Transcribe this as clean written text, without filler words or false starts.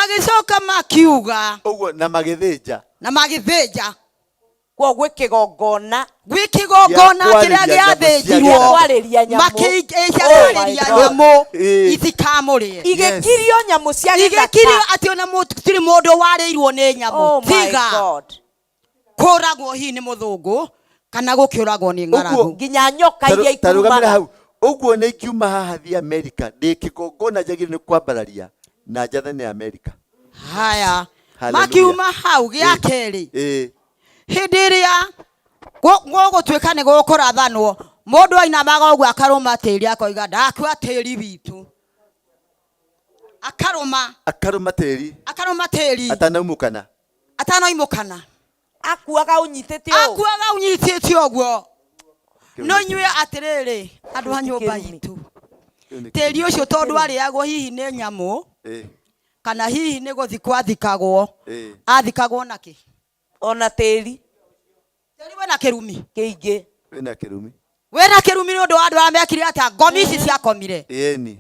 Magĩcoka makiuga. Ũguo na magĩthĩnja. Na magĩthĩnja. Kwoguo gwĩ kĩgongona. Gwĩ kĩgongona kĩrĩa gĩathĩnjirwo. Kwarĩria nyamũ. Makĩ kwarĩria nyamũ itikamũrĩe. Igĩkirio nyamũ cia gĩthaka. Igĩkirio atĩ ona gũtirĩ mũndũ warĩirwo nĩ nyamũ. Oh my Tiga God. kũragwo hihi nĩ mũthũngũ kana gũkĩũragwo nĩ ng'aragu. Nginya nyoka iria Ta rũgamĩra ikurumaga. hau. Ũguo nĩ ingiuma haha thiĩ Amerika ndĩ kĩgongona njagĩrĩirwo nĩ kwambararia na njathane Amerika. Haya. Hallelujah. Makiuma hau gĩa kerĩ. Ĩĩ. Hĩndĩ ĩrĩa gũgũtuĩka nĩ gũkũrathanwo, mũndũ ainamaga ũguo akarũma tĩri akoiga ndakua tĩri witũ. Akarũma. Akarũma tĩri. Akarũma tĩri. Atanaumũkana. Atanaumũkana. Akuaga ũnyitĩte ũũ. Akuaga ũnyitĩte ũguo. No inyuĩ atĩrĩrĩ, andũ a nyũmba itũ, tĩri ũcio tondũ arĩagwo hihi nĩ nyamũ, kana hihi nĩ gũthikwo athikagwo, athikagwo na kĩ? Ona tĩri. Tĩri wĩna kĩrumi. Kĩingĩ. Wĩna kĩrumi. Wĩna kĩrumi nĩ ũndũ wa andũ arĩa mekire atĩa? Ngomi ici ciakomire. Ĩni.